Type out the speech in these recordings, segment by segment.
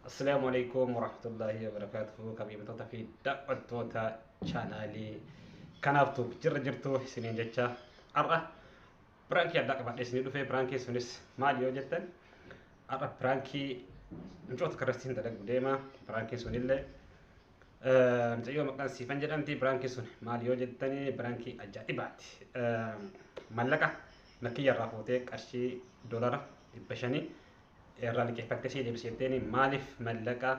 Assalaamu alaikum warahmatullahi wabarakatuh. Kabajamtoota fi daawwattoota chaanaalii kanaaftu jirra jirtu isiniin jecha har'a piraankii addaa qabadhee isinii dhufe. Piraankiin sunis maali yoo jettan, har'a piraankii mucoo tokko irratti isin dalagu deema. Piraankiin sunillee mucayyoo maqaan Siifan jedhamti. Piraankiin sun maali yoo jettani, piraankii ajaa'ibaati. Mallaqa makkiyya irraa fuutee qarshii doolara 500 irraa liqeeffattee sii deebisi jetteeni, maaliif mallaqa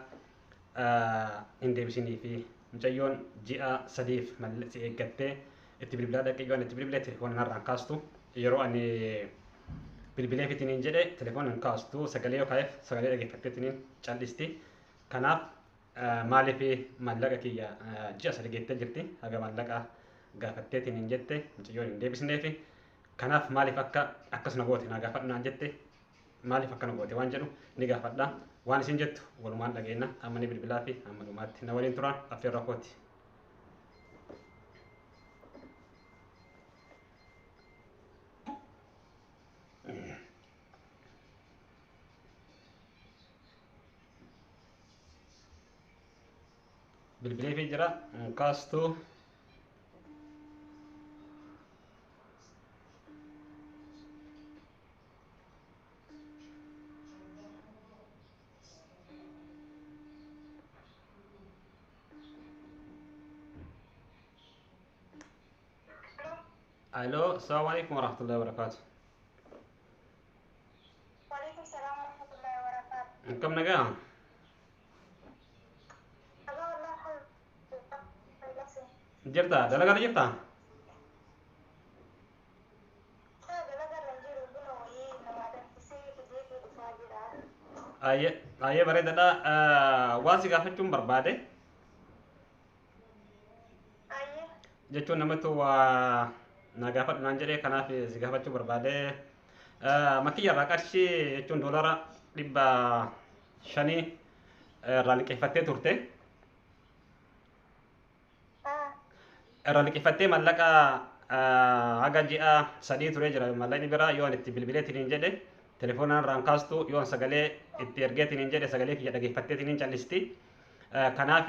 hin deebisinii fi mucayyoon ji'a 3f si eeggattee itti bilbilaa dhaqee, yoo ani itti bilbilee telefoona narraan kaastu, yeroo ani bilbilee fitiniin jedhe telefoona hin kaastu, sagalee yoo kaa'eef sagalee dhaggeeffatteetiniin cal'isti. Kanaaf maaliif mallaqa kiyya ji'a 3 geettee jirti, haga mallaqa gaafatteetiniin jette mucayyoon hin deebisneefi, kanaaf maaliif akka akkasuma goote naa gaafadhu naan jette, maaliif akkana goote waan jedhu ni gaafadha. Waan isin jettu walumaan dhageenya. Amma ni bilbilaa fi amma dhumaatti na waliin turaa affeerra kooti. Bilbilee fi jira kaastuu. Aloo, assalamu alaikum warahmatullahi wabarakatuh. Waalaikum salaam warahmatullahi wabarakatuh. Akkam nagaa? Nagaa wallahi, alhamdulillah. Jirta? Dalagaa jirta? Dalagaa irra jiru, buna wayii namaa danfisee fidee dhufaa jira. Ayyee, ayyee, bareedaadha. Waan si gaafachuun barbaade Ayyee. jechuun namatu waa na gaafadhu naan jedhee, kanaaf si gaafachuu barbaade. Makiyya irraa qarshii jechuun doolara 500 irraa liqeeffattee turte. Irraa liqeeffattee mallaqa haga ji'a 3 turee jira mallaqni biraa. Yoo ani itti bilbileetiin jedhe telefoonaan irraan kaastu, yoo ani sagalee itti ergeetiin jedhe sagalee kiyya dhageeffatteetiin callisti. Kanaaf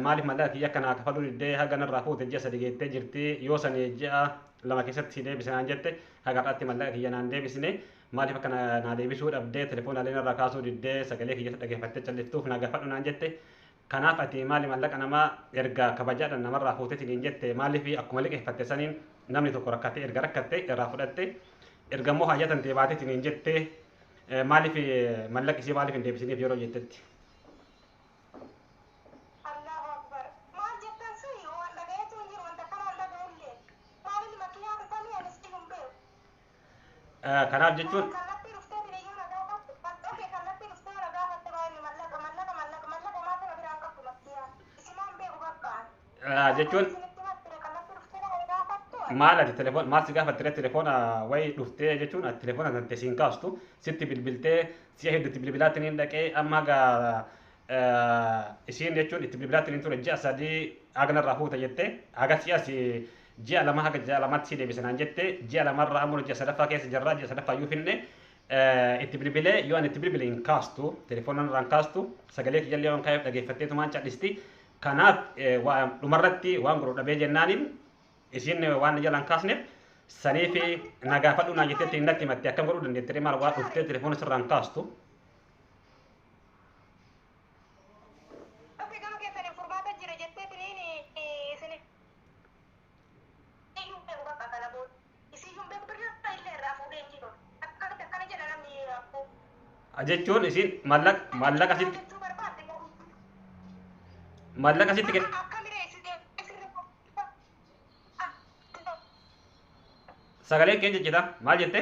maaliif mallaqa kiyya kana kafaluu diddee, haga narraa fuute ji'a 3 geettee jirti, yoo sani ji'a 2 keessatti si deebise naan jette, haga har'aatti mallaqa kiyya naan deebisne, maaliif akka naa deebisuu dhabdee, telefoonaalee narraa kaasuu diddee, sagalee kiyya dhageeffattee calliftuuf naa gaafadhu naan jette. Kanaaf ati maali mallaqa namaa erga kabajaadhaan namarraa fuuteetiin hin jette, maaliif akkuma liqeeffatte saniin namni tokko rakkatee erga rakkatte irraa fudhatte, erga immoo haajatan ta'e baateetiin hin jette, maaliif mallaqa isii maaliif hin deebisiniif yeroo jettetti? Allahu akbar. Maal jettan suni waan dhagayeetu hin jiru, wanta akkanaan dhaga'ullee. Maaliin makiyaa dhufanii anis hin beeku. Kanaaf jechuun Kallattii dhuftee biniyyuu na gaafatte. Okay, kallattii dhuftee na gaafatte, baay'ee mallaqa mallaqa mallaqa mallaqa maata na biraan qabdu makiyaa. Isimaan beeku babba'an. Jechuun Isinitti mattire kallattii dhuftee na gaafattu. Maal ati telefoon maal si gaafatte? Telefoona wayi dhuftee jechuun ati telefoona tante siin kaastu, sitti bilbiltee si'a hedduutti bilbilaatti niin dhaqee, amma haga isiin jechuun itti bilbilaatti niin ture ji'a 3 haga narraa fuuta jette, haga si'a si ji'a 2 haga ji'a 2tti si deebise naan jette. Ji'a 2rraa ammoo ji'a sadaffaa keessa jirra, ji'a sadaffaa iyyuu finne. Itti bilbilee yoo ani itti bilbile hin kaastu, telefoona narraa hin kaastu, sagalee kiyyallee waan kaa'eef dhageeffatteetumaan callisti. Kanaaf dhumarratti waan godhu dhabee jennaaniin isiin waan jalaan kaasneef sanii fi na gaafadhu naan jetteetti natti himatte. Akkam godhuu dandeette? Maal waa dhuftee telefoona sirraa hin kaastu? Okay, gama keessaniin furmaata jira jetteetiniin isin iyyuu beeku bakka kana booda. Isiyyuu beeku, birraa illee irraa fuudhee hin jiru. Akkamitti akkana jedha namni rakkoo? Jechuun isiin maallaqa sitti Jechuu barbaadde garuu. Maallaqa sitti Akkamiree isin Sagaleen keenya jechita maal jette?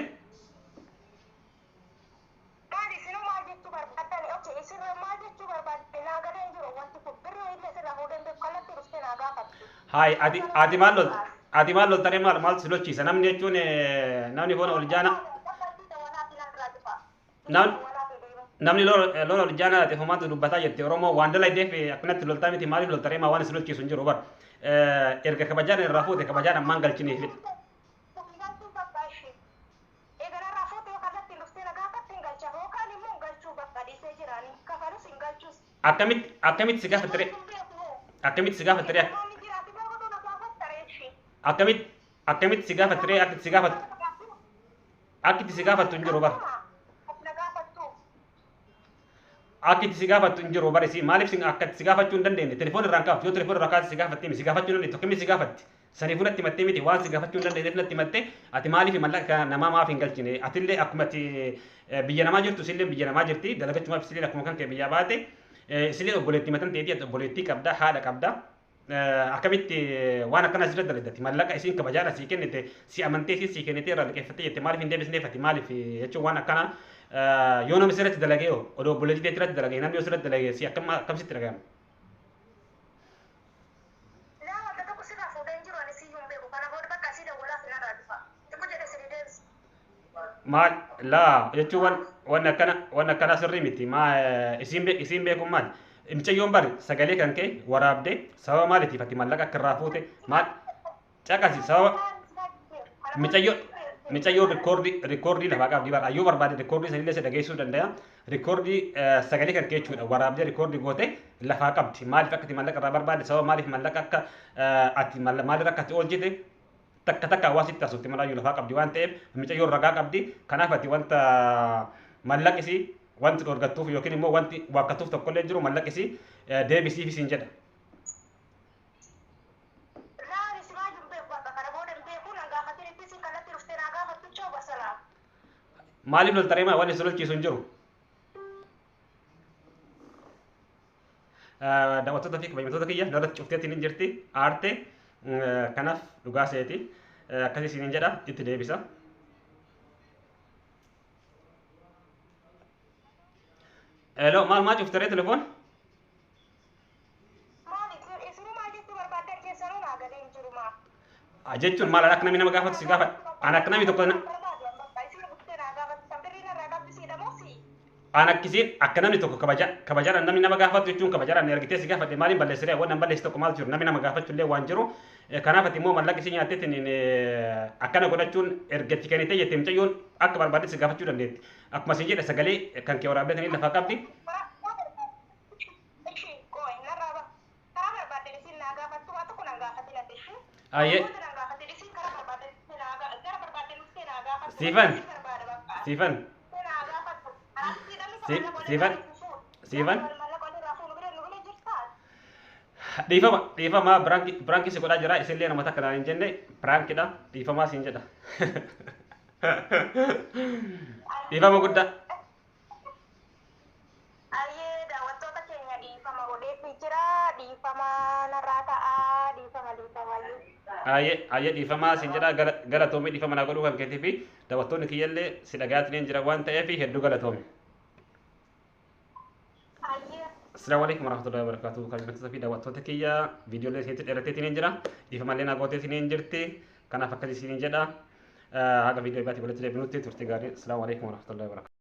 Maal isinuu maal jechuu barbaaddan? Okay, isin maal jechuu barbaadde? Naa galee hin jiru wanti kun. Birrii illee sirraa fuudhee hin beeku, kallattii dhuftee naa gaafatte. Haay, ati maal loltaree? Maal maal si lolchiisa? Namni jechuun namni foon ol jaana namni lola ol jaana ati homaatu dubbataa jette. Oromoo waan dalagdeef akkanatti loltaa miti. Maaliif loltaree? Maa waan si lolchiisu hin jiru bar. Erga kabajaan irraa fuute kabajaan ammaan galchiniif. Eegalarraa fuute yoo kallattiin dhuftee na gaafatte hin galcha, yookaan immoo galchuu bakka dhiisee jiraani kafalus. Akkamitti si gaafatte? Akkamitti si gaafatte? Akkamitti si gaafatte? Akka itti si gaafattu akka itti si gaafattu hin jiru bara. Akka itti si gaafattu hin jiru bara. Isii maaliif si akka itti si gaafachuu hin dandeenye? Telefoon irraan kaaftu, yoo telefoon irraa kaafte si gaafatte miti, si gaafachuu hin dandeettu. Akkamitti si gaafatti? Saniifuu natti himattee miti, waan si gaafachuu hin dandeenyeef natti himatte. Ati maaliif mallaqa namaa maaf hin galchine? Atillee akkuma ati biyya namaa jirtu isillee biyya namaa jirti, dalagachumaaf isillee akkuma kan kee biyyaa baate. Isillee obboleettii matan ta'eeti, ati obboleettii qabda, haadha qabda. Akkamitti waan akkana asirratti dalagdati? Mallaqa isiin kabajaadha sii kennite, si amantee isiin sii kennite irraa liqeeffattee jette, maaliif hin deebisneef ati? Maaliif jechuun waan akkana yoo namni sirratti dalagee, hoo odoo obboleettii teetti irratti dalagee, namni yoo sirratti dalagee si akkam akkam sitti dhagahama? Laa, wanta tokko sirraa fuudhee hin jiru, ani siyyuu hin beeku. Kana booda bakka asii dawwalaaf narraa dhufa. Xiqqoo jedhe sirrii deebisi. Maal laa jechuun waan akkana sirrii miti. Maa isiin beekuun maal? Mucayyoon bari sagalee kan kee waraabdee sababa maaliitiif ati mallaqa akka irraa fuute maal caqasi. Sababa mucayyoo rikoordii lafaa qabdi bara. Ayyuu barbaade rikoordii sanillee si dhageessuu danda'a. Rikoordii sagalee kan kee jechuudha waraabdee rikoordii goote lafaa qabdi. Maaliif akka ati mallaqa irraa barbaade, sababa maaliif mallaqa akka ati maalirra akka ati oolchite takka takka hawaasitti taasifti malaayyuu lafaa qabdi waan ta'eef mucayyoon ragaa qabdi. Kanaaf ati wanta mallaqisii wanti dhorgattuuf yookiin immoo wanti waakkatuuf tokkollee jiru, mallaqisii deebisiif siin jedha. Laa, ani simaa hin beeku, bakka kana booda hin beeku, nan gaafatin itti isin kallattii dhuftee naa gaafattu choo basalaa. Maaliif loltaree? Maa wanni si lolchiisu hin jiru. Daawwattoota fi kabajamtoota kiyya, narratti cufteetiin hin jirti aarte. Kanaaf dhugaa seeti akkasii siin jedha, itti deebisa. Hello, maal maa cuftaree telefoon? Maali isinuu maal jechuu barbaaddan? Keessanuu naa galee hin jiru maa. Jechuun maal, akka namni nama gaafatu si gaafadha. An akka namni tokko Isin dhuftee naa gaafattu san birrii narraa qabdisiidha moo si? An akkisiin akka namni tokko kabaja kabajaadhaan namni nama gaafatu jechuun kabajaadhaan ergitee si gaafadhe, maaliin balleessiree? Waan balleessi tokko maal jiru? Namni nama gaafachuu illee waan jiru. Kanaaf ati immoo mallaqa isii nyaatteetiin akkana godhachuun, ergatti kennitee jettee mucayyoon akka barbaadde si gaafachuu dandeetti. Akkuma isin jedhe sagalee kan kee waraabdeetanii lafaa qabdi. Ishi qoy narraa ba karaa barbaadde isin naa gaafattu, waa tokko nan gaafatin ati ishi. Ayyee. Nan gaafatin, isin karaa barbaadde naa gara barbaadde dhuftee naa gaafattu. Siifan. Isin barbaada bakka. Siifan. Naa gaafattu. Siifan. Siifan. Mallaqa walirraa fuunu bira nu bira jirtaa? Dhiifama, dhiifama, prankii si godhaa jira. Isillee nama takka naan hin jenne, prankidha, dhiifamaa siin jedha. Dhiifama guddaa. Ayyee, daawwattoota keenya, dhiifama godheefi jira, dhiifama narraa ta'aa, dhiifama, dhiifama. Ayyee, ayyee, dhiifamaa siin jedha. Galatoomii dhiifama naa godhuu kan keetii fi daawwattoonni kiyyallee si dhagaatiin jira waan ta'eef hedduu galatoome. Ayyee. Assalamu alaikum warahmatullahi wabarakatuh. Kabajamtoota fi daawwattoota kiyya, viidiyoolee isinitti dheerateetiin jira. Dhiifamallee naa gooteetiin jirti. Kanaaf akkasii isiniin jedha. Haga viidiyoo biraatiin walitti deebinutti turtii gaarii. Assalamu alaikum warahmatullahi wabarakatuh.